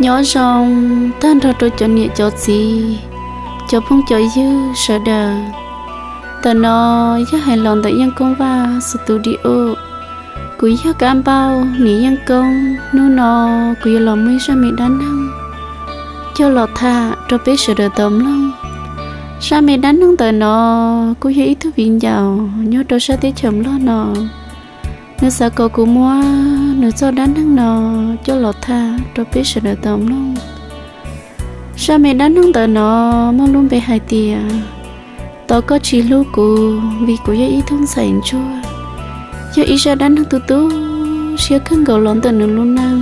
Nyob zoo tag nrho rau cov niam cov txiv, cov phooj cov ywg sawv daws. Ntawm no yog hais los ntawm Yeej Koob Vaj Studio. Kuv yog Kab Npauj niam Yeej Koob. Hnub no kuv yuav los muaj ib zaj me dab neeg coj los tham rau peb sawv daws tau mloog. Zaj me dab neeg ntawm no kuj yog ib tug viv ncaus nyob rau sab teb chaws Nplog no, nws xav kom kuv muab nws txoj dab neeg no coj los tham rau peb sawv daws tau mloog. Zaj me dab neeg ntawm no muaj lub npe hais tias Tos Koj Tsis Hlub Kuv Vim Kuv Yog Ib Tug Ntxhais Ntsuag. Yog ib zaj dab neeg tu tu siab kawg nkaus los ntawm nws lub neej.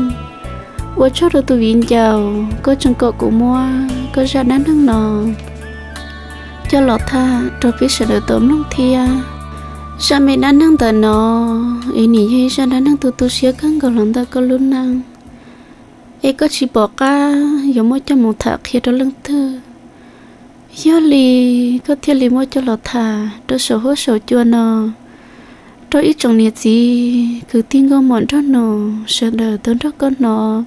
Ua tsaug rau tus viv ncaus koj tseem kom kuv muab koj zaj dab neeg no coj los tham rau peb sawv daws tau mloog thiab. Zaj me dab neeg ntawm no es nws yog ib zaj dab neeg tu tu siab kawg nkaus los ntawm koj lub neej, es koj tsis pom qab yuav muab coj mus tham qhia rau leej twg. Yog li koj thiaj li muab coj los tham rau saum huab saum cua no rau ib tsoom niam txiv kwv tij nkauj muam nraug nus sawv daws tau nrog koj hnov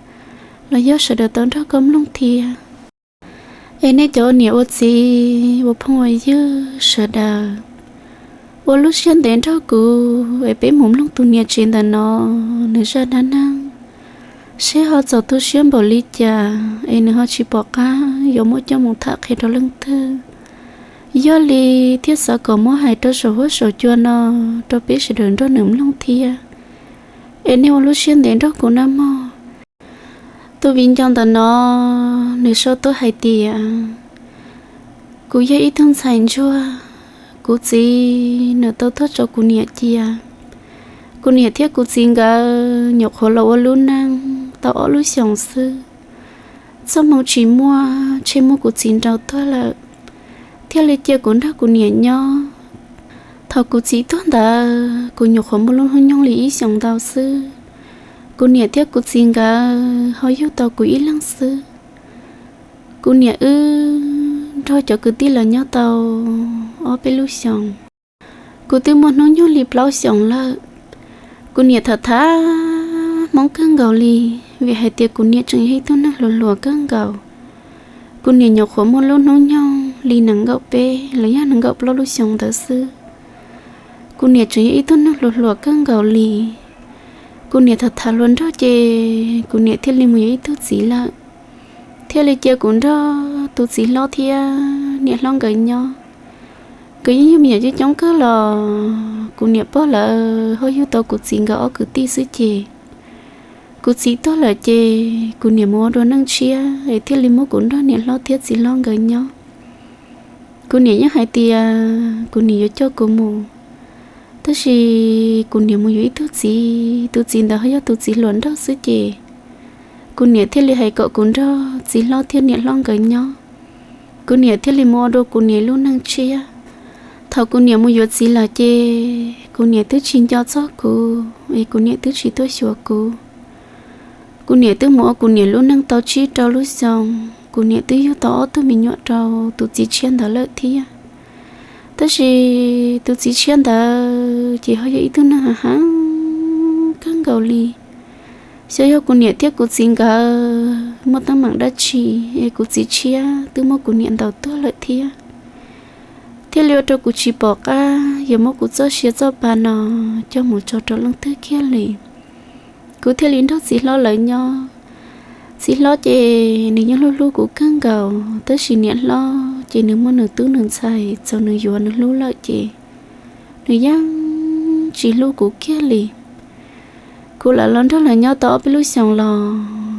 los yog sawv daws tau nrog koj mloog thiab. Es nej cov ua niam ua txiv ua phooj ua ywg sawv daws, ua lub siab ntev nrog kuv es peb mus mloog tus niam tsev ntawm no nws zaj dab neeg seb ho txaus tu siab npaum li cas es nws ho tsis pom qab yuav muab coj mus tham qhia rau leej twg. Yog li thiaj xav kom muab hais rau saum huab saum cua no rau peb sawv daws nrog nws mloog thiab. Es nej ua lub siab ntev nrog kuv nawb mog. Tus viv ncaus ntawm no nws sau tuaj hais tias, kuv yog ib tug ntxhais ntsuag, kuv txiv nws tau tuag tso kuv niam cia. Kuv niam thiab kuv txiv nkawd nyuam qhuav los ua lub neej tau ob lub xyoos xwb. Txoj hmoo tsis muaj, tshem muab kuv txiv nraus tuag lawm, thiaj li cia kuv nrog kuv niam nyob. Thaum kuv txiv tuag ntawd kuv nyuam qhuav muaj lub hnub nyoog li ib xyoos ntau xwb. Kuv niam thiab kuv txiv nkawd ho yug tau kuv ib leeg xwb. Kuv niam wb nrog cov kwv tij los nyob tau ob peb lub xyoos. Kuv twb muaj hnub nyoog li plaub xyoos lawm. Kuv niam tham tham Hmoob kawg nkaus li, vim hais tias kuv niam tseem yog ib tug neeg hluas hluas kawg nkaus. Kuv niam nyuam qhuav muaj lub hnub nyoog li nees nkaum peb los yog nees nkaum plaub lub xyoos ntawd xwb. Kuv niam tseem yog ib tug neeg hluas hluas kawg nkaus li. Kuv niam tham tham hluas nraug ces kuv niam thiaj li mus yuav ib tug txiv lawm, thiaj li cia kuv nrog tus txiv hlob thiab niam hlob nkawd nyob. Nkawd yeej yug me nyuam coob coob kawg los kuv niam pog lawv ho yug tau kuv txiv nkawd ob kwv tij xwb ces kuv txiv tuag lawm ces kuv niam mus ua dua neej tshiab es thiaj li muab kuv nrog niam hlob thiab txiv hlob nkawd nyob. Kuv niam yeej hais tias kuv niam yuav coj kuv mus, tab sis kuv niam mus yuav ib tug txiv, tus txiv ntawd ho yog tus txiv hluas nraug xwb ces kuv niam thiaj li hais kom kuv nrog txiv hlob thiab niam hlob nkawd nyob. Kuv niam thiaj li mus ua dua kuv niam lub neej tshiab. Thaum kuv niam mus yuav txiv lawm ces kuv niam twb tsis nco txog kuv es kuv niam twb tsis tuaj xyuas kuv. Kuv niam twb mus ua kuv niam lub neej tau tsib rau lub xyoo, kuv niam twb yug tau ob tug me nyuam rau tus txiv tshiab ntawd lawm thiab. Tab sis tus txiv tshiab ntawd ces ho yog ib tug neeg hav heev kawg nkaus li. Xyov yog kuv niam thiab kuv txiv nkawd muaj teeb meem dab tsi es kuv txiv tshiab twb muab kuv niam ntaus tuag lawm thiab. Thiaj li ua rau kuv tsis pom qab yuav muab kuv txoj sia txoj pa no coj mus tso rau leej twg kiag li. Kuv thiaj li nrog txiv hlob lawv nyob. Txiv hlob ces nws yeej hlub hlub kuv kawg nkaus, tab sis niam hlob ces nws muaj nws tub nws ntxhais txaus nws yuav nws hlub lawm ces nws yeej tsis hlub kuv kiag li. Kuv lam los nrog lawv nyob tau ob peb lub xyoos los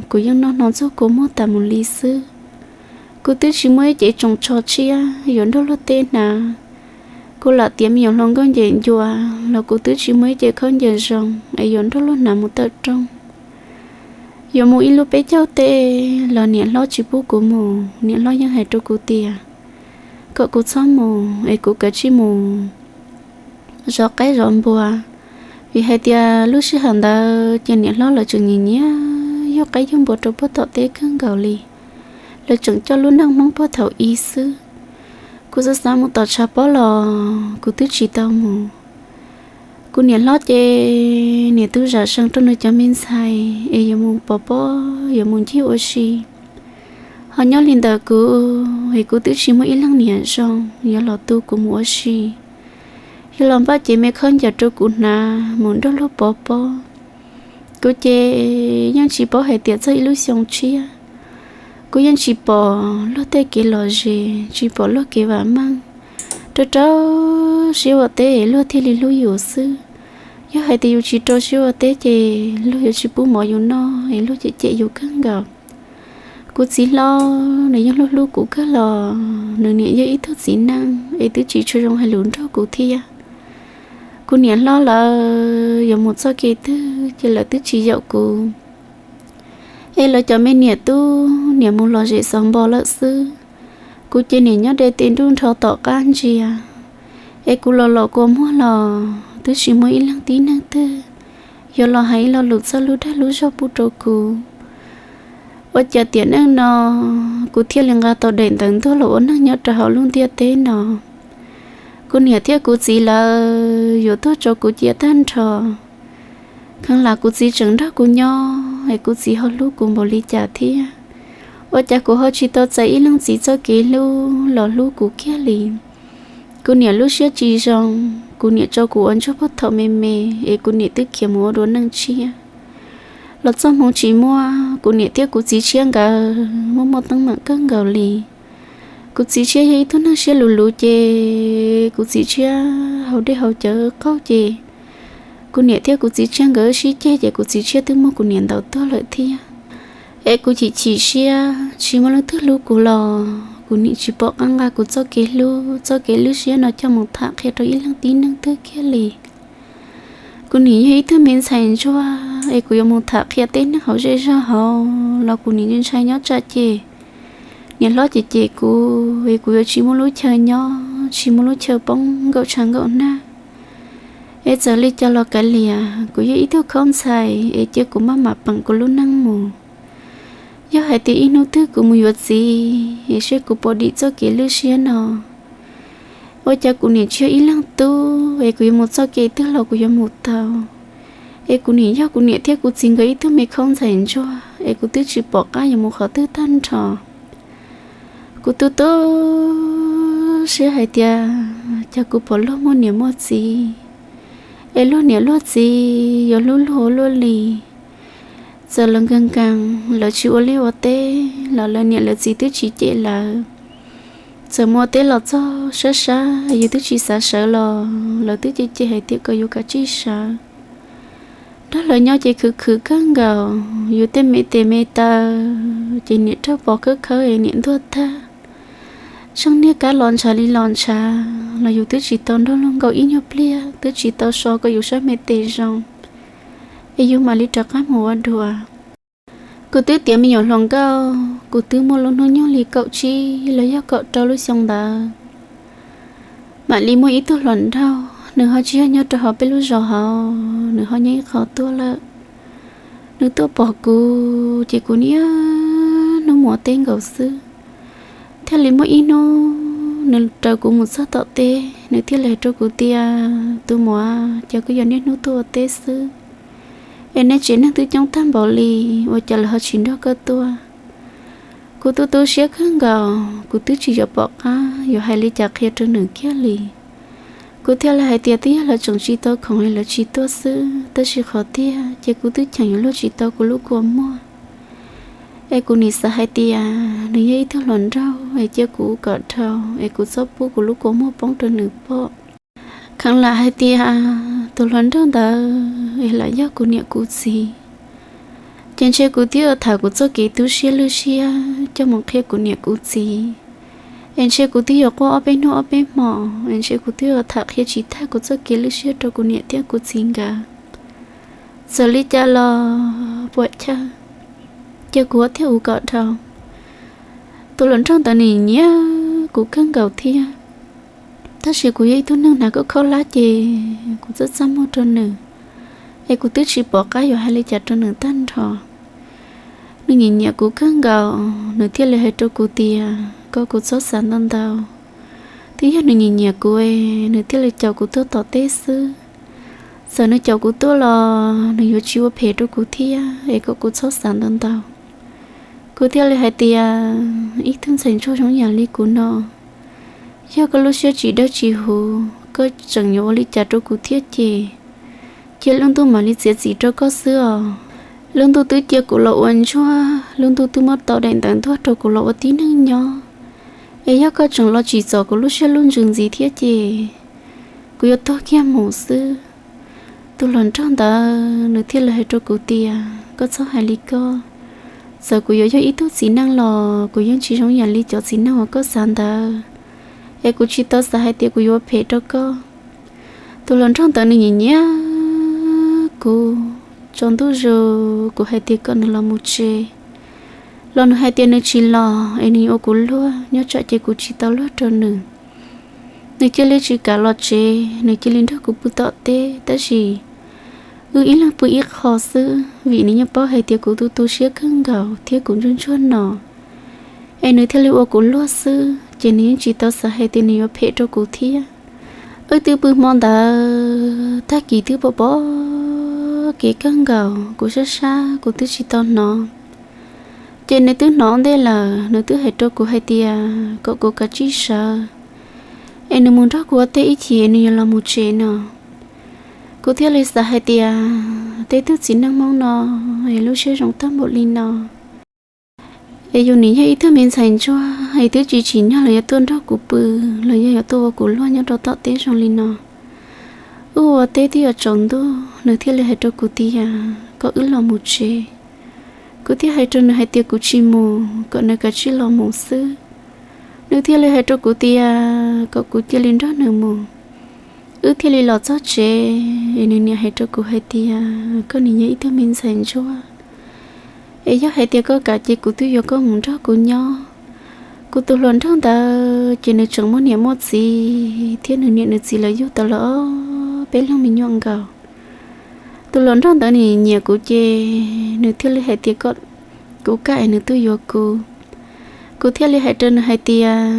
kuv yeej noj hno ntxuag kua muag tas mus li xwb. Kuv twb tsis muaj ib cev tsoos tsho tshiab yuav nrog luag teb hnav. Kuv lam tiav me nyuam hluas nkauj ncem ncua los kuv twb tsis muaj ib cev khaub ncaws zoo es yuav nrog luag hnav mus tawm rooj. Yuav mus ib lub peb caug teb los niam hlob tsis pub kuv mus, niam hlob yeej hais rau kuv tias kom kuv txhob mus es kuv kav tsij mus zov qaib zov npua, vim hais tias lub sij hawm ntawd ces niam hlob lawv tseem nyiam nyiam yug qaib yug npua rau puag tom teb kawg nkaus li. Lawv tseem coj lub neej Hmoob puag thaum ub xwb. Kuv xav xav mus tom tshav pob los kuv twb tsis tau mus. Kuv niam hlob ces niam tub zam seev rau nws cov me ntxhais es yuav mus pov pob yuav mus ncig ua si. Ho nyob li ntawm kuv es kuv twb tsis muaj ib leej niam zoo yuav los tu kuv mus ua si, yuav los npaj cev me khaub ncaws rau kuv hnav mus nrog luag pov pob. Kuv ces yeej tsis paub hais tias txog ib lub xyoo tshiab, kuv yeej tsis pom luag tej kev lom zem, tsis pom luag kev vam meej. Rau rau siab ua teb luag thiaj li hlub yus xwb. Yog hais tias yus tsis rau siab ua teb ces luag yuav tsis pub mov yus noj es luag cem cem yus kawg nkaus. Kuv txiv hlob nws yeej hlub hlub kuv kawg los nws niam yog ib tug txiv neej es twb tsis tshua zoo hais lus nrog kuv thiab. Kuv niam hlob lawv yuav mus txoj kev twg ces lawv twb tsis yaum kuv. Es lawv cov me niam tub niam mus lom zem xov npo lawm xwb. Kuv ces niam nyob de tes nruj nrho tom qab ntsia. Es kuv los los kua muag los twb tsis muaj ib leej tib neeg twg yuav los hais ib lo lus txog lub dag lub zog pub rau kuv. Ua cas tiam neej no kuv thiaj li nqa tau daim ntawv ntuag los ua neeg nyob rau hauv lub ntiaj teb no. Kuv niam thiab kuv txiv lawv yuav tuag tso kuv cia tag nrho. Kheev lam kuv txiv tseem nrog kuv nyob es kuv txiv ho hlub kuv npaum li cas thiab. Ua cas kuv ho tsis tau txais ib leej txiv txoj kev hlub los hlub kuv kiag li. Kuv niam lub siab tsis zoo, kuv niam tso kuv ua ntsuag puag thaum me me es kuv niam twb khiav mus ua dua neej tshiab. Los txog hmoov tsis muaj, kuv niam thiab kuv txiv tshiab nkawd muaj muaj teeb meem kawg nkaus li. Kuv txiv tshiab yog ib tug neeg siab luv luv ces kuv txiv tshiab haus dej haus cawv qaug ces kuv niam thiab kuv txiv tshiab nkawd sib ceg ces kuv txiv tshiab twb muab kuv niam ntaus tuag lawm thiab. Es kuv chim chim siab tsis muaj leej twg hlub kuv los kuv niam tsis pom qab nqa kuv txoj kev hlub txoj kev lwj siab no coj mus tham qhia rau ib leej tib neeg twg kiag li. Kuv niam yog ib tug me ntxhais ntsuag es kuv yuav mus tham qhia tej neeg hauv zej zog hauv los kuv niam ntshai nyob tsam ces niam hlob cem cem kuv es kuv yuav tsis muaj lub chaw nyob tsis muaj lub chaw poob nkaum tshav nkaum nag. Es txawm li cas los kav liam, kuv yog ib tug khaub ntxhais es cia kuv maj mam peem kuv lub neej mus. Yog hais tias ib hnub twg kuv mus yuav txiv es seb kuv puas dim txoj kev lwj siab no. Ua cas kuv niam tsis yog ib leeg tub es kuv yuav mus txoj kev twg los kuv yuav mus tau. Es kuv niam yog kuv niam thiab kuv txiv nkawd ib tug me khaub ntxhais ntsuag es kuv twb tsis pom qab yuav mus qhov twg tag nrho. Kuv tu tu siab hais tias cas kuv puas luag muaj niam muaj txiv, es luag niam luag txiv yuav hlub luag ua luaj li. Txawm lawv nkees nkees lawv tsis ua liaj ua teb los lawv niam lawv txiv twb tsis cem lawv. Txawm mus ua teb los txog sab sab yus twb tsis xav sawv los lawv twb cem cem hais tias kom yus kav tsij sawv. Nrog lawv nyob ces khwv khwv kawg nkaus, yus tej me tes me taw ces niam raug pos khawb khawb es niam ntuag tag. Tsheej niag kab los ntshav li los ntshav los yus twb tsis tau nrog luag nkaum ib nyuag pliag, twb tsis tau so kom yus sab me tes zoo, es yus mam li rov qab mus ua dua. Kuv twb tiav me nyuam hluas nkauj, kuv twb muaj lub hnub nyoog li kaum tsib los yog kaum rau lub xyoo ntawd, mam li muaj ib tug hluas nraug, nws ho tsis yog nyob rau hauv peb lub zos hauv, nws ho nyob ib qho tuaj lawm. Nws tuaj pom kuv ces kuv niaj hnub mus ua teb nkaus xwb. Thiaj li muaj ib hnub nws raws kuv mus txog tom teb, nws thiaj li hais rau kuv tias, Tus muam, cas koj yuav niaj hnub tuaj ua teb xwb? Es nej tsev neeg twb coob tag npaum li, ua cas lawv ho tsis nrog koj tuaj? Kuv tu tu siab kawg nkaus, kuv twb tsis yuav pom qab yuav hais li cas qhia rau nws kiag li. Kuv thiaj li hais tias twb yog lawv tseem tsis tau khoom es lawv tsis tuaj xwb, tab sis qhov tiag ces kuv twb cheem yuav luag tsis tau kuv lub kua muag. Es kuv nim xav hais tias nws yog ib tug hluas nraug es cia kuv kom dhau es kuv txhob pub kuv lub kua muag poob rau nws pom. Kheev lam hais tias tus hluas nraug ntawd es lam yog kuv niam kuv txiv, ces ntshe kuv twb yuav tham kuv txoj kev tu siab lwj siab coj mus qhia kuv niam kuv txiv. Es ntshe kuv twb yuav quaj ob peb hnub ob peb hmo, es ntshe kuv twb yuav tham qhia tsis tag kuv txoj kev lwj siab rau kuv niam thiab kuv txiv nkawd. Txawm li cas los puam chawj, cia kuv ua thiab kuv kom dhau. Tus hluas nraug ntawd nws nyiam kuv kawg nkaus thiab, tab sis kuv yog ib tug neeg hnav khaub khaub hlab ces kuv txaj txaj muag rau nws, es kuv twb tsis pom qab yuav hais li cas rau nws tag nrho. Nws nyiam nyiam kuv kawg nkaus, nws thiaj li hais rau kuv tias kom kuv txhob xav ntau ntau. Twb yog nws nyiam nyiam kuv, nws thiaj li caum kuv tuaj tom teb xwb. Txawm nws caum kuv tuaj los nws yuav tsis ua phem rau kuv thiab, es kom kuv txhob xav ntau ntau. Kuv thiaj li hais tias, ib tug ntxhais ntsuag zoo yam li kuv no, yog koj lub siab tsis dawb tsis huv, koj tseem yuav ua li cas rau kuv thiab ces, cia lub ntuj mam li txiav txim rau koj xwb os. Lub ntuj twb cia kuv los ua ntsuag, lub ntuj twb muab tau daim ntawv ntuag rau kuv los ua tib neeg nyob, es yog koj tseem los tsim txom kuv lub siab lub ntsws ntxiv thiab ces, kuv yuav tuag kiag mus xwb. Tus hluas nraug ntawd nws thiaj li hais rau kuv tias, koj txhob hais li koj. Txawm kuv yuav yog ib tug txiv neej los kuv yeej tsis zoo yam li cov txiv neej uas koj xav ntawd, es kuv tsis tau xav hais tias kuv yuav phem rau koj. Tus hluas nraug ntawd nws nyiam nyiam kuv, tsaus ntuj zus kuv hais tias kom nws los mus tsev, los nws hais tias nws tsis los es nws yuav ua kuv luag, nyob tsam ces kuv tsis tau luag rau nws. Nws cia li tsis kam los tsev, nws cia li nrog kuv pw tom teb, tab sis wb ib leeg pw ib qho xwb, vim nws yeej paub hais tias kuv tu tu siab kawg nkaus thiab kuv ntsuag ntsuag no, es nws thiaj li ua kuv luag xwb, ces nws yeej tsis tau xav hais tias nws yuav phem rau kuv thiab. Wb twb pw hmo ntawd tag kis twb pom pom kev kawg nkaus, kuv sab sab kuv twb tsis tau hnov. Ces nws twb hnov ntej lawm, nws twb hais rau kuv hais tias kom kuv kav tsij sawv, es nws mus nrog kuv ua teb ib chim nws yuav los mus tsev no. Kuv thiaj li xav hais tias tej tug txiv neej Hmoob no es lub siab zoo tag npaum li no, es yus nim yog ib tug me ntxhais ntsuag es twb tsis tsim nyog los yuav tuaj nrog kuv pw, los yog yuav tuaj ua kuv luag nyob rau tom teb zoo li no. Wb ua teb twb yuav tsaus ntuj, nws thiaj li hais rau kuv tias kom wb los mus tsev. Kuv thiaj hais rau nws hais tias kuv tsis mus, kom nws kav tsij los mus xwb. Nws thiaj li hais rau kuv tias kom kuv cia li nrog nws mus. Wb thiaj li los txog tsev, nws niam hais rau kuv hais tias koj nim yog ib tug me ntxhais ntsuag, es yog hais tias koj kam ces kuv twb yuav koj mus nrog kuv nyob. Kuv tus hluas nraug ntawd ces nws tseem muaj niam muaj txiv thiab nws niam nws txiv lawv yug tau lawv ob peb leeg me nyuam nkaus. Tus hluas nraug ntawd nws nyiam kuv ces nws thiaj li hais tias kom kuv kam es nws tuaj yuav kuv. Kuv thiaj li hais rau nws hais tias,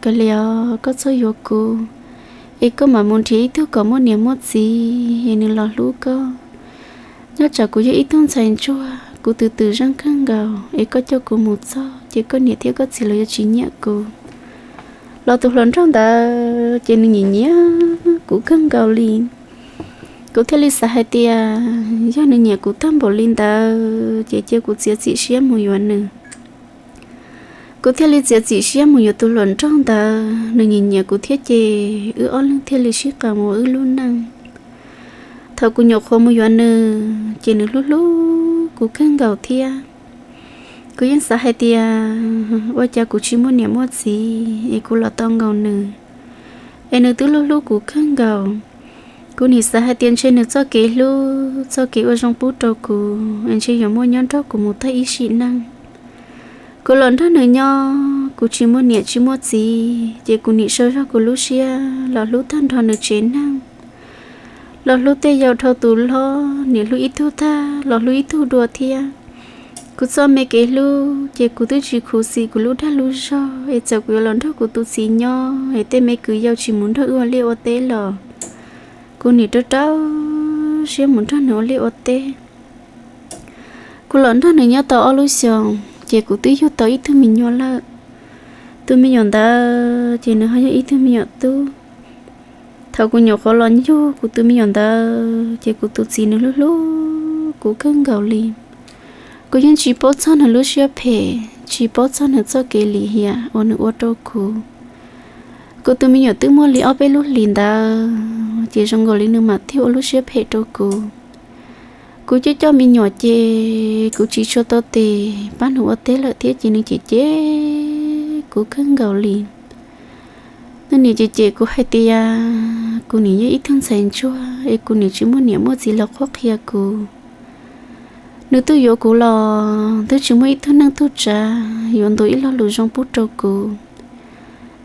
kawg li os, koj txhob yuav kuv, es koj mam mus nrhiav ib tug kom muaj niam muaj txiv es nws los hlub koj. Nyob tsam kuv yog ib tug ntxhais ntsuag, kuv twm twm zeej kawg nkaus, es koj coj kuv mus txog ces koj niam thiab koj txiv lawv yuav tsis nyiam kuv. Los tus hluas nraug ntawd ces nws nyiam nyiam kuv kawg nkaus li. Kuv thiaj li xav hais tias yog nws nyiam kuv tag npaum li ntawd ces cia kuv txiav txim siab mus yuav nws. Kuv thiaj li txiav txim siab mus yuav tus hluas nraug ntawd, nws nyiam nyiam kuv thiab ces wb ob leeg thiaj li sib qa mus ua wb lub neej. Thaum kuv nyuam qhuav mus yuav nws ces nws hlub hlub kuv kawg nkaus thiab. Kuv yeej xav hais tias ua cas kuv tsis muaj niam muaj txiv es kuv los tau nkaus nws, es nws twb hlub hlub kuv kawg nkaus. Kuv nim xav hais tias ntshe nws txoj kev hlub txoj kev ua zoo pub rau kuv es ntshe yuav muaj nyob nrog kuv mus tag ib sim neej. Kuv los nrog nws nyob, kuv tsis muaj niam tsis muaj txiv ces kuv nim sau zog kuv lub siab los hlub tag nrho nws tsev neeg, los hlub tej yau dhau tus hlob, nim hlub ib tug tag los hlub ib tug dua thiab. Kuv txoj me kev hlub ces kuv twb tsis khuv xim kuv lub dag lub zog es txawm kuv yuav los nrog kuv tus txiv nyob es tej me kwv yau tsis mus nrog wb ua liaj ua teb los kuv nim rau rau siab mus nrog nws ua liaj ua teb. Kuv los nrog nws nyob tau ob lub xyoos ces kuv twb yug tau ib tug me nyuam lawm. Tus me nyuam ntawd ces nws ho yog ib tug me nyuam tub. Thaum kuv nyuam qhuav los yug kuv tus me nyuam ntawd ces kuv tus txiv nws hlub hlub kuv kawg nkaus li. Kuv yeej tsis paub txog nws lub siab phem, tsis paub txog nws txoj kev lim hiam uas nws ua rau kuv. Kuv tus me nyuam twb muaj li ob peb lub hlis ntawd ces zoo nkaus li nws mam thiaj ua lub siab phem rau kuv. Kuv coj coj me nyuam ces kuv tsis tshua tau tes pab nws ua teb lawm thiab ces nws cem cem kuv kawg nkaus li. Nws nim cem cem kuv hais tias kuv nim yog ib tug ntxhais ntsuag es kuv nim tsis muaj niam muaj txiv los qhuab qhia kuv. Nws tuaj yuav kuv los twb tsis muaj ib tug neej tug tsav yuav ntuas ib lo lus zoo pub rau kuv.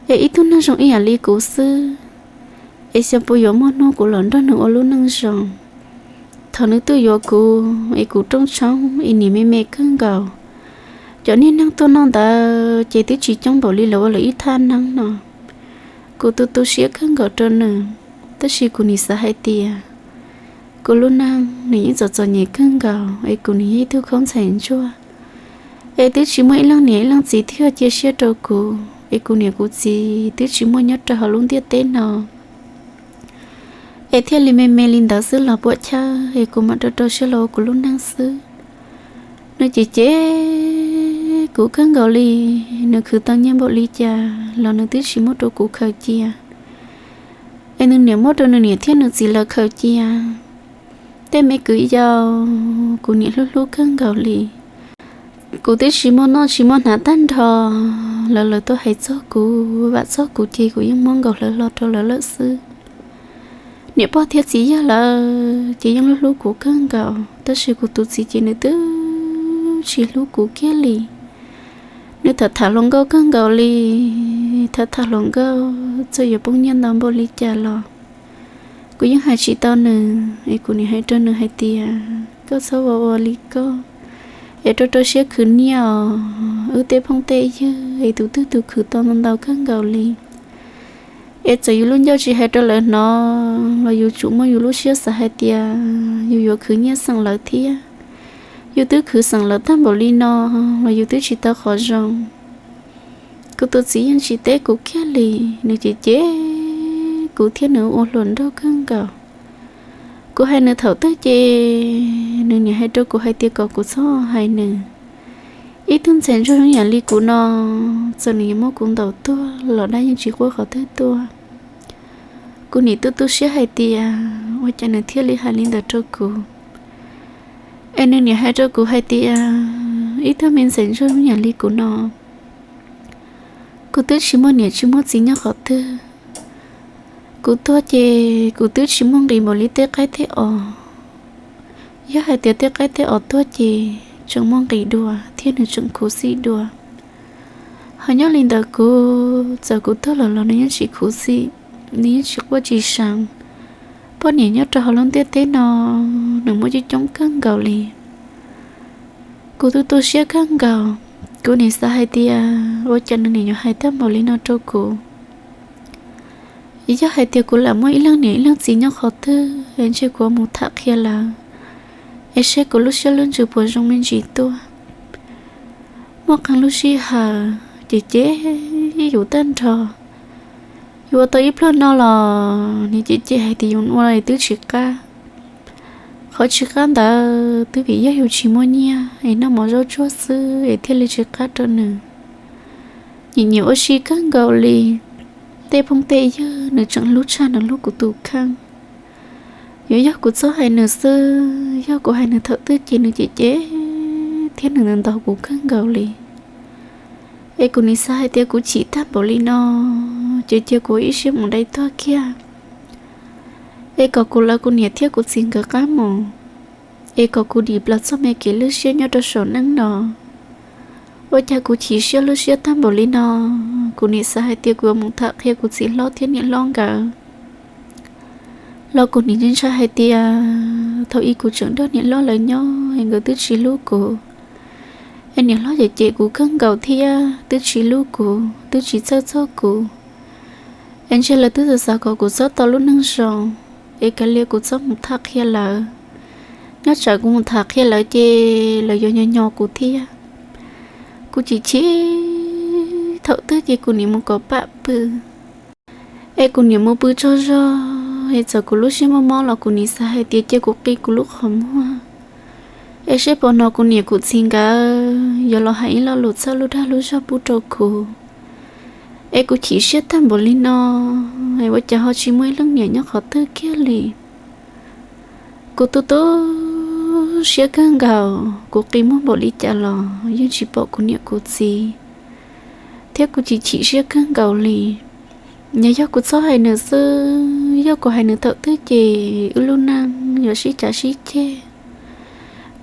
Es ib tug neeg zoo ib yam li kuv xwb, es xyov puas yuav muaj hnub kuv los nrog nws ua lub neej zoo. Thaum nws tuaj yuav kuv es kuv rooj tshoob es nim me me kawg nkaus. Cov niag neeg tuaj noj ntawd ces twb tsis coob npaum li lawv ua lawv ib thaj neeb no. Kuv tu tu siab kawg nkaus rau nws, tab sis kuv nim xav hais tias Kuv lub neej nws yeej txom txom nyem kawg nkaus es kuv nws yog ib tug khaub ntxhais ntsuag, es twb tsis muaj ib leej niam ib leej txiv thiaj cia siab rau kuv, es kuv niam kuv txiv twb tsis muaj nyob rau hauv lub ntiaj teb no, es thiaj li me me li ntawd xwb los puam chawj es kuv mam rau rau siab los ua kuv lub neej xwb. Nws cem cem kuv kawg nkaus li, nws khwv tau nyiaj npaum li cas los nws twb tsis muab rau kuv khaws cia, es nws niam muab rau nws niam thiab nws txiv lawv khaws cia. Tej me kwv yau, kuv niam hlub hlub kawg nkaus li. Kuv twb tsis muaj noj tsis muaj hnav tag nrho los lawv tuaj hais txog kuv vam txog kuv ces kuv yeej muab nkaus hlawv hlo rau lawv lawm xwb. Niam pog thiab txiv yawg lawv ces yeej hlub hlub kuv kawg nkaus, tab sis kuv tus txiv ces nws twb tsis hlub kuv kiag li. Nws tham tham hluas nkauj kawg nkaus li, tham tham hluas nkauj txawm yuav poob nyiaj ntau npaum li cas los kuv yeej hais tsis tau nws, es kuv niam hais rau nws hais tias, koj txhob ua ua li koj, es rau rau siab khwv nyiaj os, wb tej phooj tej ywg es tus twg tus khwv tau ntau ntau kawg nkaus li. Es txawm yus lub ncauj tsis hais rau lawv hnov los yus tsum muaj yus lub siab xav hais tias yus yuav khwv nyiaj xeem lawv thiab. Yus twb khwv xeem lawv tag npaum li no los yus twb tsis tau qhov zoo. Kuv tus txiv yeej tsis teb kuv kiag li, nws cem cem kuv thiab nws ua hluas nraug kawg nkaus. Kuv hais nws thaum twg ces nws niam hais rau kuv hais tias kom kuv txhob hais nws. Ib tug ntxhais ntsuag zoo yam li kuv no, txawm nws yuav muab kuv ntaus tuag los dab yeej tsis quaj qhov twg tuaj. Kuv niam tu tu siab hais tias ua cas nws thiaj li hais li ntawd rau kuv. Es nws niam hais rau kuv hais tias ib tug me ntxhais ntsuag zoo yam li kuv no, kuv twb tsis muaj niam tsis muaj txiv nyob qhov twg. Kuv tuag ces kuv twb tsis muaj nqis npaum li tej qaib tej os. Yog hais tias tej qaib tej os tuag ces tseem muaj nqis dua thiab nws tseem khuv xim dua. Ho nyob li ntawd kuv, txawm kuv tuag los los nws yeej tsis khuv xim, nws yeej tsis quaj tsis seev. Poj niam nyob rau hauv lub ntiaj teb no nws muaj coob coob kawg nkaus li. Kuv tu tu siab kawg nkaus, kuv nim xav hais tias ua cas nws nim yuav hais tag npaum li no rau kuv. Yog hais tias kuv lam muaj ib leej niam ib leej txiv nyob qhov twg es ntshe kuv mus tham qhia lawv, es seb kuv lub siab lub ntsws puas zoo me ntsis tuaj. Muaj qee lub sij hawm ces cem yus tag nrho. Yus ua tau ib pluag no los nws cem cem hais tias yus ua twb tsis qab. Qhov tsis qab ntawd twb vim yog yus tsis muaj nyiaj es noj mov zaub tsuag xwb es thiaj li tsis qab rau nws. Nyiam nyiam ua si kawg nkaus li, tej phooj tej ywg nws tseem hlub tshaj nws hlub kuv tus kheej. Yuav yog kuv txhob hais nws xwb, yog kuv hais nws thaum twg ces nws cem cem thiab nws ntaus kuv kawg nkaus li. Es kuv nim xav hais tias kuv chim tag npaum li no, ces cia kuv ib siab mus dai tuag kiag, es kom kuv lawv kuv niam thiab kuv txiv nkawd qab mus, es kom kuv dim plaws txoj me kev lwj siab nyob rau saum neej no. Ua cas kuv chim siab lub siab tag npaum li no, kuv nim xav hais tias kuv yuav mus tham qhia kuv txiv hlob thiab niam hlob nkawd. Los kuv nim ntshai ntshai hais tias thaum ub kuv tseem nrog niam hlob lawv nyob es nkawd twb tsis hlub kuv, es niam hlob cem cem kuv kawg nkaus thiab twb tsis hlub kuv twb tsis txhawj txog kuv. Es ntshe lawv twb xav xav kom kuv txhob tau lub neej zoo, es kav liam kuv txhob mus tham qhia lawv. Nyob tsam kuv mus tham qhia lawv ces lawv yuav nyo nyo kuv thiab. Kuv chim chim thaum twg ces kuv nim mus kom pam pw. Es kuv nim mus pw tsaug zog, es txawm kuv lub siab mob mob los kuv nim xav hais tias cia kuv qi kuv lub qhov muag, es seb puas hnov kuv niam kuv txiv nkawd yuav los hais ib lo lus txhawb lub dag lub zog pub rau kuv. Es kuv chim siab tag npaum li no, es ua cas ho tsis muaj ib leej niam nyob qhov twg kiag li. Kuv tu tu siab kawg nkaus, kuv qi muag npaum li cas los yeej tsis pom kuv niam kuv txiv, thiab kuv chim chim siab kawg nkaus li. Yog, yog kuv txhob hais nws xwb, yog kuv hais nws thaum twg ces wb lub neej yuav sib cav sib ceg.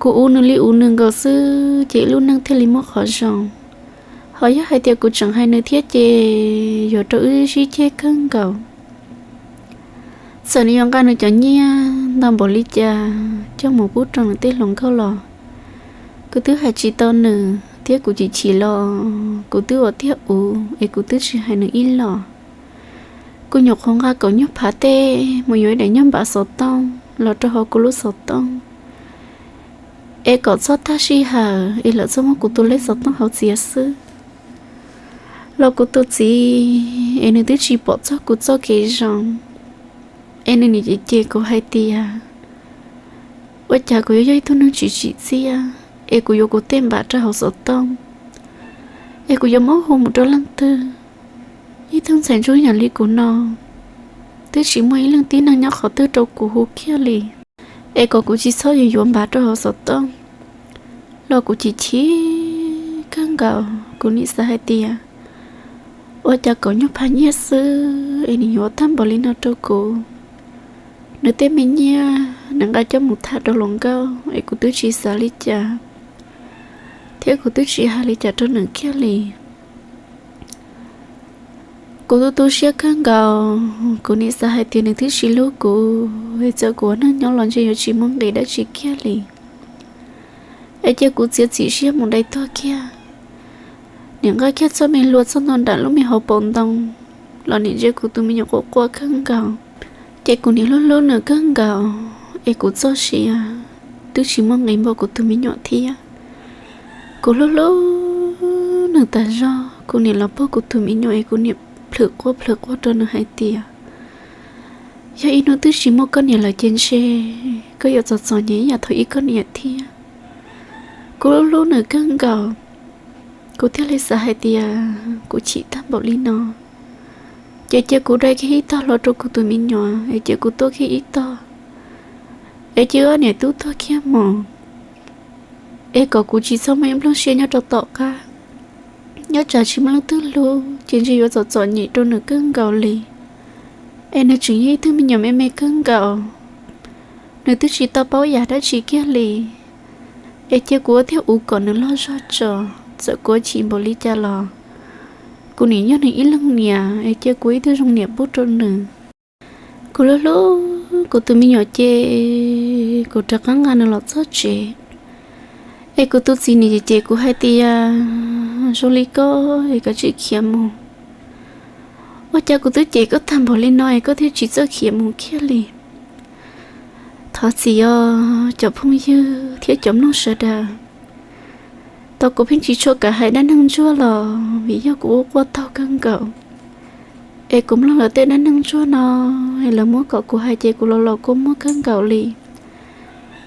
Kuv uv nws li uv nws nkaus xwb ces wb lub neej thiaj li muaj qhov zoo. Ho yog hais tias kuv tseem hais nws thiab ces yuav rau wb sib ceg kawg nkaus. Txawm nws yuav nqa nws cov nyiaj ntau npaum li cas coj mus pub rau nws tej hluas nkauj los, kuv twb hais tsis tau nws thiab kuv chim chim los kuv twb ua tiag uv es kuv twb tsis hais nws ib los. Kuv nyuam qhuav nqa kaum nyuag phav tej mus yuav ib daim nyuag npav xov tooj los rau hauv kuv lub xov tooj, es kom txog tag sij hawm es lawv txhob muab kuv tus lej xov tooj hauv txiav xwb. Los kuv tus txiv es nws twb tsis pom txog kuv txoj kev zoo, es nws nim cem cem kuv hais tias ua cas kuv yuav yog ib tug neeg tsis tsim txiaj, es kuv yuav kuv tej npam rau hauv xov tooj, es kuv yuav muab hu mus rau leej twg. Ib tug ntxhais ntsuag yam li kuv no twb tsis muaj ib leej tib neeg nyob qhov twg rau kuv hu kiag li, es kom kuv tsis txhob yuav yuav npam rau hauv xov tooj. Los kuv chim chim kawg nkaus, kuv nim xav hais tias ua cas kaum nyuag phav nyiaj xwb es nws yuav tag npaum li no rau kuv. Nws tej me nyiaj nws nqa coj mus tham rau hluas nkauj es kuv twb tsis xav li cas, thiab kuv twb tsis hais li cas rau nws kiag li. Kuv tu tu siab kawg nkaus, kuv nim xav hais tias nws twb tsis hlub kuv, es txawm kuv ua neej nyob los ntshe yuav tsis muaj nqis dab tsi kiag li. Es cia kuv txiav txim siab mus dai tuag kiag. Nim nqa kiag txoj me hlua txog ntua nram lub me hauv paus ntoo, los nim ntsia kuv tus me nyuam quaj quaj kawg nkaus. Ces kuv nim hlub hlub nws kawg nkaus, es kuv txoj sia twb tsis muaj nqis npaum kuv tus me nyuam thiab. Kuv hlub hlub nws tas zog, kuv nim los puag kuv tus me nyuam es kuv nim plhws quaj plhws quaj rau nws hais tias yog ib hnub twb tsis muaj koj niam lawm ces ntshe koj yuav txom txom nyem ib yam thaum ib koj niam thiab. Kuv hlub hlub nws kawg nkaus, kuv thiaj li xav hais tias kuv chim tag npaum li no, ces cia kuv dai kiag ib tog hlo rau kuv tus me nyuam, es cia kuv tuaj kiag ib tog, es cia wb niam tub tuag kiag mus, es kom kuv tsis txhob muaj ib nplooj siab nyob rau tom qab. Nyob tsam tsis muaj leej twg hlub ces ntshe yuav txom txom nyem rau nws kawg nkaus li. Es nws tseem yog ib tug me nyuam me me kawg nkaus, nws twb tsis tau paub yam dab tsi kiag li. Es cia kuv ua thiaj ua kom nws loj zog tso, txawm kuv chim npaum li cas los kuv nim yog nws ib leeg niam, es cia kuv ib tug zoo niam pub rau nws. Kuv hlub hlub kuv tus me nyuam ces kuv rov qab nqa nws los txog tsev. Es kuv tus txiv nim cem cem kuv hais tias zoo li koj es kav tsij khiav mus. Ua cas kuv twb cem koj tag npaum li no es koj thiaj tsis txawj khiav mus kiag li? Thov txim os cov phooj ywg thiab cov mloog sawv daws, tau kuv pheej tsis tshua kam hais dab neeg ntsuag los vim yog kuv ua quaj taug kawg nkaus. Es kuv mloog lawv tej dab neeg ntsuag no, es lawv muab kom kuv hais ces kuv los los kua muag kawg nkaus li.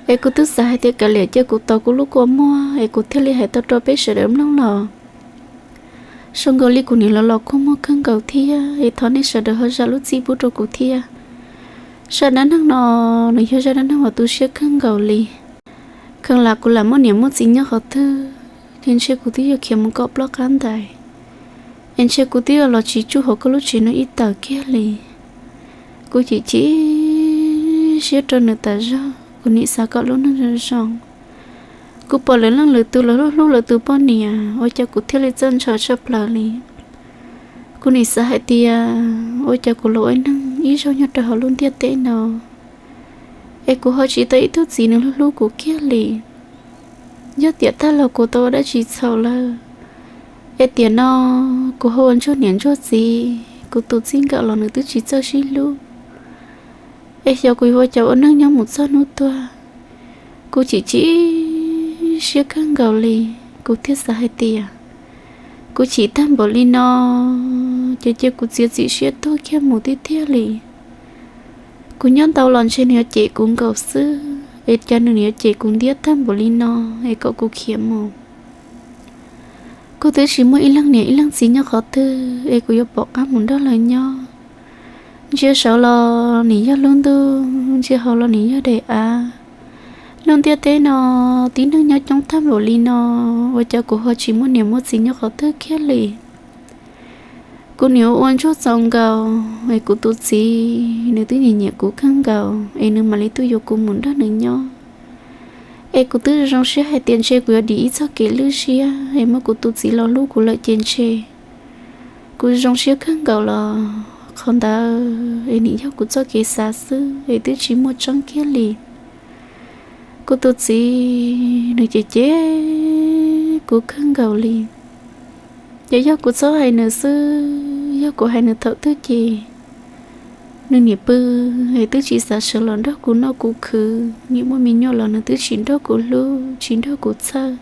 Es kuv twb xav hais tias kav liam cia kuv tos kuv lub kua muag es kuv thiaj li hais tau rau peb sawv daws mloog los zoo nkaus li kuv nim los los kua muag kawg nkaus thiab. Es thov nej sawv daws ho zam lub txim pub rau kuv thiab. Zaj dab neeg no nws yog zaj dab neeg uas tu siab kawg nkaus li. Kheev lam kuv lam muaj niam muaj txiv nyob qhov twg ces ntshe kuv twb yuav khiav mus kom ploj qab ntais, es ntshe kuv twb yuav los tsis tsuj hauv koj lub tsev no ib tawm kiag li. Kuv chim chim siab rau nws tas zog, kuv nim xav kom lub neej zoo zoo. Kuv pom lwm leej lwm tus los hlub hlub lawv tus poj niam, ua cas kuv thiaj li txawj ntshaw tshaj plaws li. Kuv nim xav hais tias ua cas kuv los ua neeg ib zaug nyob rau hauv lub ntiaj teb no, es kuv ho tsis tau ib tug txiv nws hlub hlub kuv kiag li. Yog tiam tag los kuv tau ua dab tsi txhaum lawm, es tiam no kuv ho ua ntsuag niam ntsuag txiv, kuv tus txij nkawm los nws twb tsis txawj sib hlub, es xyov kuv yuav ua cas ua neej nyob mus txog hnub tuag. Kuv chim chim siab kawg nkaus li, kuv thiaj xav hais tias kuv chim tag npaum li no, ces cia kuv txiav txim siab tuag kiag mus tiag tiag li. Kuv nyob ntau los ntshe nws yuav cem kuv nkaus xwb, es cas nws yuav cem kuv ntiab tag npaum li no, es kom kuv khiav mus. Kuv twb tsis muaj ib leeg niam ib leeg txiv nyob qhov twg es kuv yuav pom qab mus nrog lawv nyob. Ntsia saud los nim yog lub ntuj, ntsia hauv los nim yog daim av. Lub ntiaj teb no tib neeg nyob coob tag npaum li no, ua cas kuv ho tsis muaj niam muaj txiv nyob qhov twg kiag li. Kuv nim ua ua ntsuag txaus nkaus es kuv tus txiv nws twb nyiam nyiam kuv kawg nkaus es nws mam li tuaj yuav kuv mus nrog nws nyob. Es kuv twb zoo siab hais tias ntshe kuv yuav dim ib txoj kev lwj siab es muab kuv tus txiv los hlub kuv lawm ces ntshe kuv zoo siab kawg nkaus los qhov ntawd es nim yog kuv txoj kev xav xwb es twb tsis muaj tseeb kiag li. Kuv tus txiv nws cem cem kuv kawg nkaus li. Yog, yog kuv txhob hais nws xwb, yog kuv hais nws thaum twg ces Nws niam pw es twb tsis xav sawv los nrog kuv noj kuv khwv, niam muaj me nyuam los nws twb tsis nrog kuv hlub tsis nrog kuv txhawj.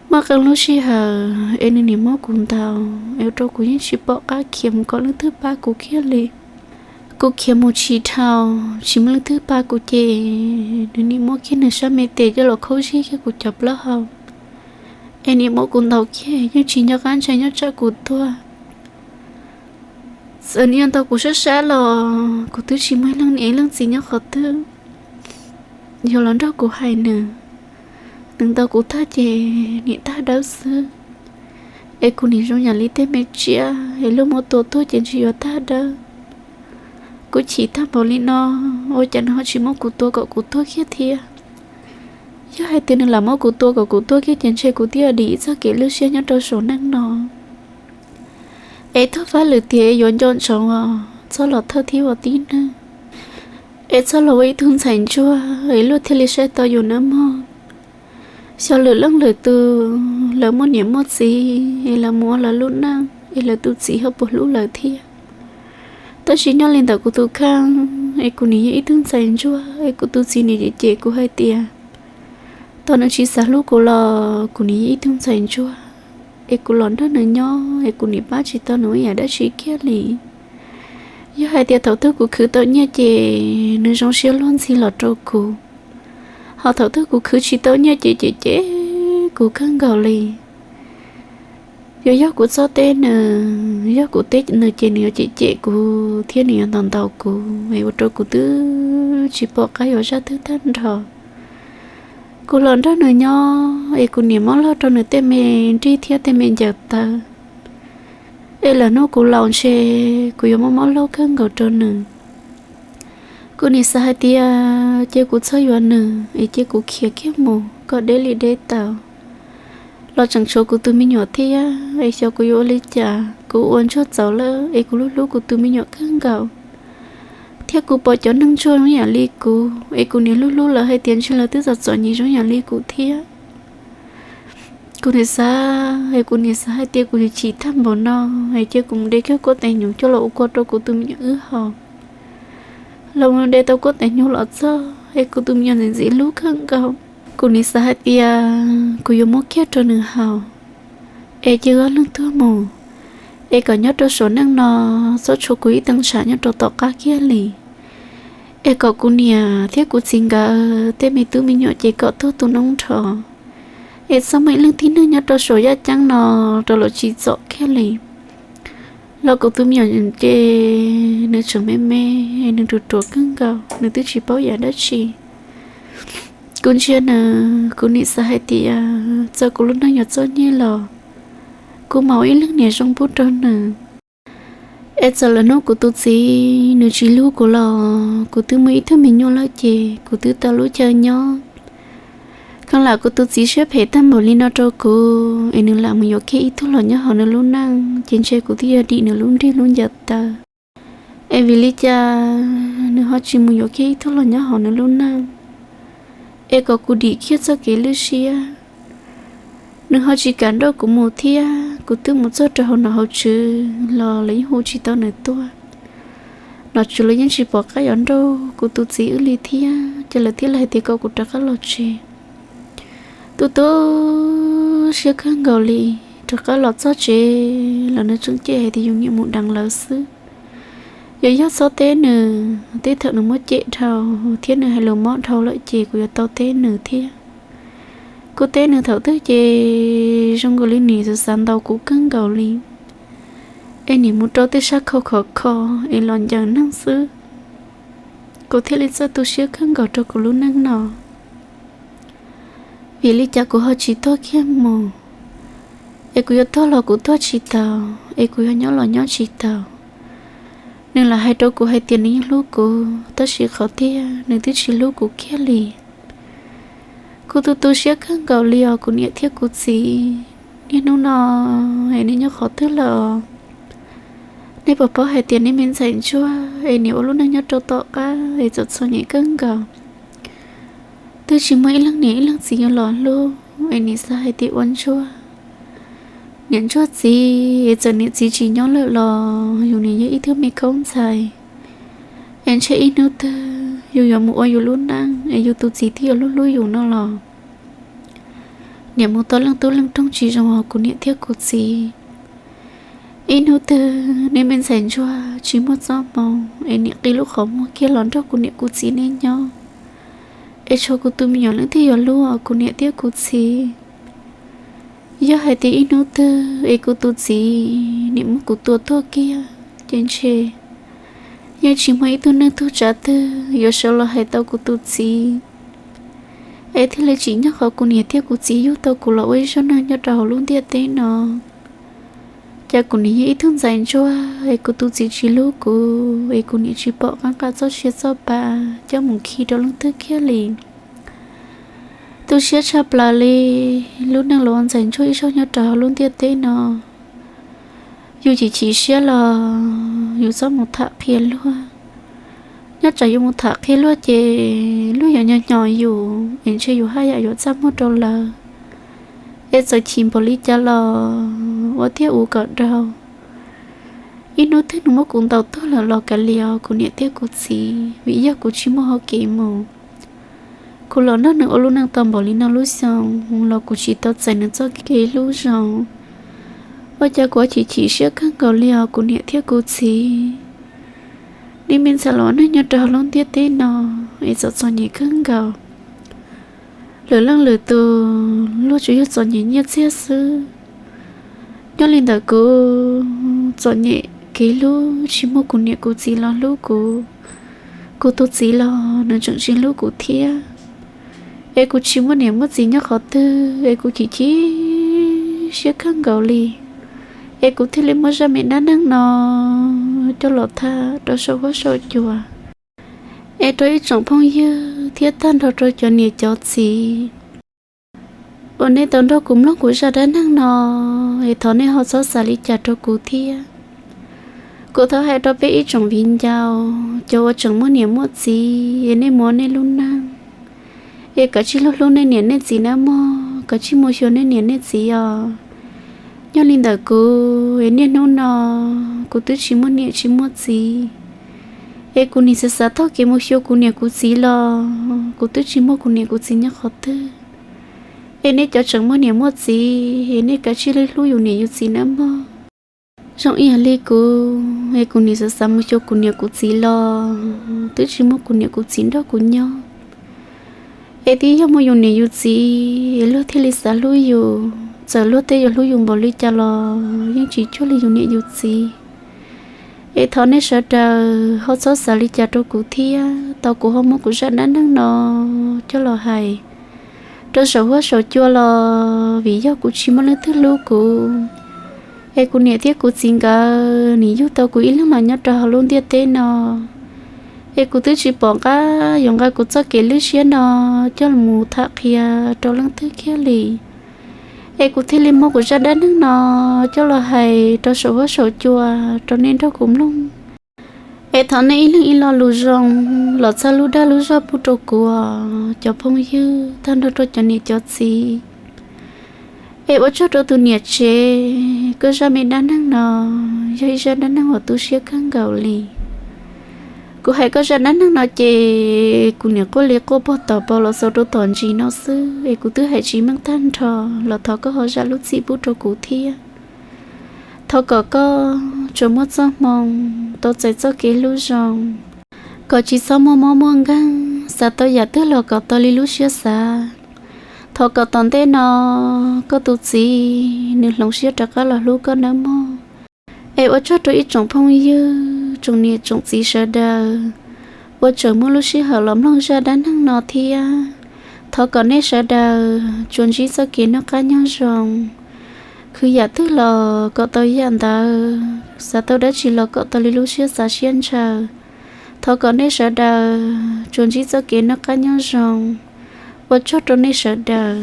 Muaj qee lub sij hawm es nws niam muab kuv ntaus es ua rau kuv yeej tsis pom qab khiav mus kom leej twg pab kuv kiag li. Kuv khiav mus tsis dhau, tsis muaj leej twg pab kuv ces nws niam muab kiag nws sab me tes coj los khaub zig kiag kuv cov plaub hau, es niam muab kuv ntaus kiag yeej tsis nco qab ntshai nyob tsam kuv tuag. Txawm nws yuav ntaus kuv sab sab los kuv twb tsis muaj ib leej niam ib leej txiv nyob qhov twg yuav los nrog kuv hais nws. Nws ntaus kuv tag ces niam tag dawb xwb, es kuv niam zoo yam li tej me tsiaj es luag muab tua tuag ces ntshe yuav tag dawb. Kuv chim tag npaum li no, ua cas nws ho tsis muab kuv tua kom kuv tuag kiag thiab? Yog hais tias nws lam muab kuv tua kom kuv tuag kiag ces ntshe kuv twb dim txoj kev lwj siab nyob rau saum neej no. Es tuag fab lwm tiam es yuav nco ntsoov os, txhob los thawj thiab ua tib neeg, es txhob los ua ib tug ntxhais ntsuag es luag thiaj li saib tau yus nawb mog. Xyov lwm leej lwm tus lawv muaj niam muaj txiv es lawv mus ua lawv lub neej es lawv tus txiv ho puas hlub lawv thiab. Tab sis nyob li ntawm kuv tus kheej es kuv nim yog ib tug ntxhais ntsuag es kuv tus txiv nim cem cem kuv hais tias tos nws tsis xav hlub kuv los kuv nim yog ib tug ntxhais ntsuag es kuv los nrog nws nyob es kuv nim pab tsis tau nws ib yam dab tsi kiag li. Yog hais tias thaum twg kuv khwv tau nyiaj ces nws zoo siab luag ntxhi los rau kuv, ho thaum twg kuv khwv tsis tau nyiaj ces cem cem kuv kawg nkaus li. Yuav yog kuv txhob teb nws, yog kuv teb nws ces nws yuav cem cem kuv thiab nws yuav ntaus ntaus kuv es ua rau kuv twb tsis pom qab yuav zaj twg tag nrho. Kuv los nrog nws nyob es kuv nim mob laug rau nws tej me nrig thiab tej me ncaws taw, es lawm hnub kuv laus ntshe kuv yuav mob mob laug kawg nkaus rau nws. Kuv nim xav hais tias cia kuv txhob yuav nws es cia kuv khiav kiag mus kom deb li deb tau, los tseem tshuav kuv tus me nyuam thiab es xyov kuv yuav ua li cas. Kuv ua ntsuag txaus lawm es kuv hlub hlub kuv tus me nyuam kawg nkaus, thiab kuv pom cov neeg ntsuag zoo yam li kuv es kuv nim hlub hlub lawv hais tias ntshe lawv twb txom txom nyem zoo yam li kuv thiab. Kuv nim xav es kuv nim xav hais tias kuv yuav chim tag npaum no es cia kuv mus de kiag kuab tais hnyuv coj los ua kua rau kuv tus me nyuam wb haus. Los mus de tau kuab tais hnyuv los txog es kuv tus me nyuam ntxim ntxim hlub kawg nkaus. Kuv nim xav hais tias kuv yuav muab kiag rau nws haus, es cia wb ob leeg tuag mus, es kom nyob rau saum neej no txhob tshuav kuv ib tee tshav nyob rau tom qab kiag li, es kom kuv niam thiab kuv txiv nkawd tej me tub me nyuam ces kom tuag tu noob nrho, es txhob muaj ib leeg tib neeg nyob rau saum yaj ceeb no rau los tsim txom kiag li. Los kuv tus me nyuam ces nws tseem me me, nws ruam ruam kawg nkaus, nws twb tsis paub yam dab tsi. Kuv ntsia nws, kuv nim xav hais tias txawm kuv lub neej yuav txom nyem los kuv mam ua ib leeg niam zoo pub rau nws. Es txawm lawm hnub kuv tus txiv nws tsis hlub kuv los kuv twb muaj ib tug me nyuam lawm ces kuv twb tau lub chaw nyob. Kheev lam kuv tus txiv siab phem tag npaum li no rau kuv es nws lam mus yuav kiag ib tug los nyob hauv nws lub neej ces ntshe kuv twb yuav dim nws lub nrig lub ncaws taw. Es vim li cas nws ho tsis mus yuav kiag ib tug los nyob hauv nws lub neej, es kom kuv dim kiag txoj kev lwj siab? Nws ho tsis kam nrauj kuv mus thiab, kuv twb mus txog rau hauv nom hauv tswv los lawv yeej hu tsis tau nws tuaj. Nom tswv los yeej tsis pom qab yuav nrauj kuv tus txiv wb li thiab, ces lawv thiaj li hais tias kom kuv rov qab los tsev. Tu tu siab kawg nkaus li, rov qab los txog tsev los nws tseem cem hais tias yus niam mus deev lawv xwb. Yog yog txhob teb nws, tej thaum nws muab cem dhau thiab nws hais lus mob dhau lawm ces kuv yuav tau teb nws thiab. Kuv teb nws thaum twg ces zoo nkaus li nws xav xav ntaus kuv kawg nkaus li, es nim mus rau tej sab khau khov kho es los ncaws neeg xwb. Kuv thiaj li txawj tu siab kawg nkaus rau kuv lub neej no. Vim li cas kuv ho tsis tuag kiag mus? Es kuv yuav tuag los kuv tuag tsis tau, es kuv yuav nyob los nyob tsis tau. Nws lam hais rau kuv hais tias nws yeej hlub kuv, tab sis qhov tiag nws twb tsis hlub kuv kiag li. Kuv tu tu siab kawg nkaus li os kuv niam thiab kuv txiv. Niaj hnub no es nej nyob qhov twg lawm? Nej puas paub hais tias nej me ntxhais ntsuag es nim ua lub neej nyob rau tom qab es txom txom nyem kawg nkaus, twb tsis muaj ib leeg niam ib leeg txiv yuav los hlub es nim xav hais tias ua ntsuag Niam ntsuag txiv, txawm niam txiv tsis nyob lawm los yus niam yog ib tug me khaub ntxhais, es ntshe ib hnub twg yus yuav mus ua yus lub neej es yus tus txiv twb yuav hlub hlub yus no los. Niam mus tau leej tub leej rooj tsis zoo hos kuv niam thiab kuv txiv. Ib hnub twg nej me ntxhais ntsuag tsis muaj txoj hmoo es niam qi lub qhov muag kiag los nrog kuv niam kuv txiv nej nyob, es tshuav kuv tus me nyuam leej twg yuav hlub kuv niam thiab kuv txiv. Yog hais tias ib hnub twg es kuv tus txiv niam muab kuv tua tuag kiag ces ntshe yeej tsis muaj ib tug neeg tug tsav twg yuav sawv los hais tau kuv tus txiv, es thiaj li tsim nyog qhov kuv niam thiab kuv txiv yug tau kuv los ua ib zaug neeg nyob rau hauv lub ntiaj teb no. Cas kuv niam yog ib tug ntxhais ntsuag es kuv tus txiv tsis hlub kuv, es kuv niam tsis pom qab nqa txoj sia txoj pa coj mus khi rau leej twg kiag li. Tu siab tshaj plaws li, lub neej los ua ntxhais ntsuag ib zaug nyob rau hauv lub ntiaj teb no, yus chim chim siab los yus txhob mus tham qhia luag. Nyob tsam yus mus tham qhia luag ces luag yuav nyo nyo yus es ntshe yus haj yam yuav txaj muag rau lawv. Es txawm chim npaum li cas los ua tiag ua kom dhau. Ib hnub twg nws muab kuv ntaus tuag lawm los kav liam os kuv niam thiab kuv txiv, vim yog kuv tsis muaj hauv kev mus. Kuv los nrog nws ua lub neej tau npaum li no lub xyoo los kuv tsis tau txais nws txoj kev hlub zoo. Ua cas kuv chim chim siab kawg nkaus li os kuv niam thiab kuv txiv. Nej me ntxhais los ua neej nyob rau hauv lub ntiaj teb no es txom txom nyem kawg nkaus. Lwm leej lwm tus luag tsuas yog txom nyem nyiaj txiag xwb. Nyob li ntawm kuv txom nyem kev hlub, tsis muaj kuv niam kuv txiv los hlub kuv. Kuv tus txiv los nws tseem tsis hlub kuv thiab. Es kuv tsis muaj niam muaj txiv nyob qhov twg es kuv chim chim siab kawg nkaus li. Es kuv thiaj li muab zaj me dab neeg no coj los tham rau saum huab saum cua, es rau ib tsoom phooj ywg thiab tag nrho rau cov niam cov txiv uas nej tau nrog kuv mloog kuv zaj dab neeg no, es thov nej ho txhob xav li cas rau kuv thiab. Kuv thov hais rau peb ib tsoom viv ncaus, cov uas tseem muaj niam muaj txiv, es nej mus ua nej lub neej, es kav tsij hlub hlub nej niam nej txiv nawb mog, kav tsij mus xyuas nej niam nej txiv os. Nyob li ntawm kuv, es niaj hnub no kuv twb tsis muaj niam tsis muaj txiv, es kuv nim xav xav taug kev mus xyuas kuv niam kuv txiv los kuv twb tsis muaj kuv niam kuv txiv nyob qhov twg. Es nej cov tseem muaj niam muaj txiv, es nej kav tsij hlub yus niam yus txiv nawb mog. Zoo ib yam li kuv, es kuv nim xav xav mus xyuas kuv niam kuv txiv los twb tsis muaj kuv niam kuv txiv nrog kuv nyob. Es twb yog muaj yus niam yus txiv, es luag thiaj li xav hlub yus, txawm luag tej yuav hlub yus npaum li cas los yeej tsis cuag li yus niam yus txiv. Es thov nej sawv daws ho txhob xav li cas rau kuv thiab, tau kuv ho muab kuv zaj dab neeg no coj los hais rau saum huab saum cua los vim yog kuv tsis muaj leej twg hlub kuv. Es kuv niam thiab kuv txiv nkawd nim yug tau kuv ib leeg los nyob rau hauv lub ntiaj teb no, es kuv twb tsis pom qab yuav nqa kuv txoj kev lwj siab no coj mus tham qhia rau leej twg kiag li. Es kuv thiaj li muab kuv zaj dab neeg no coj los hais rau saum huab saum cua rau nej nrog kuv mloog. Es thov nej ib leeg ib lo lus zoo los txhawb lub dag lub zog pub rau kuv os cov phooj ywg tag nrho rau cov niam cov txiv. Es ua tsaug rau tus niam tsev, koj zaj me dab neeg no yog ib zaj dab neeg uas tu siab kawg nkaus li. Kuv hais koj zaj dab neeg no ces kuv niam quaj li quaj pog tom pos los xaus rau tom ntsis no xwb, es kuv twb hais tsis meej tag nrho los thov koj ho zam lub txim pub rau kuv thiab. Thov kom koj tsuas muaj txoj hmoo tau txais txoj kev hlub zoo, kom tsis txhob muaj mob muaj nkeeg, xav tau yam twg los kom tau li lub siab xav. Thov kom tom ntej no koj tus txiv nws hloov siab rov qab los hlub koj nawb mog. Es ua tsaug rau ib tsoom phooj ywg, tsoom niam tsoom txiv sawv daws uas tseem muaj lub sij hawm los mloog zaj dab neeg no thiab. Thov kom nej sawv daws tsuas ntsib txoj kev noj qab nyob zoo, khwv yam twg los kom tau yam ntawd, xav tau dab tsi los kom tau li lub siab xav siab ntshaw. Thov kom nej sawv daws tsuas ntsib txoj kev noj qab nyob zoo. Ua tsaug rau nej sawv daws.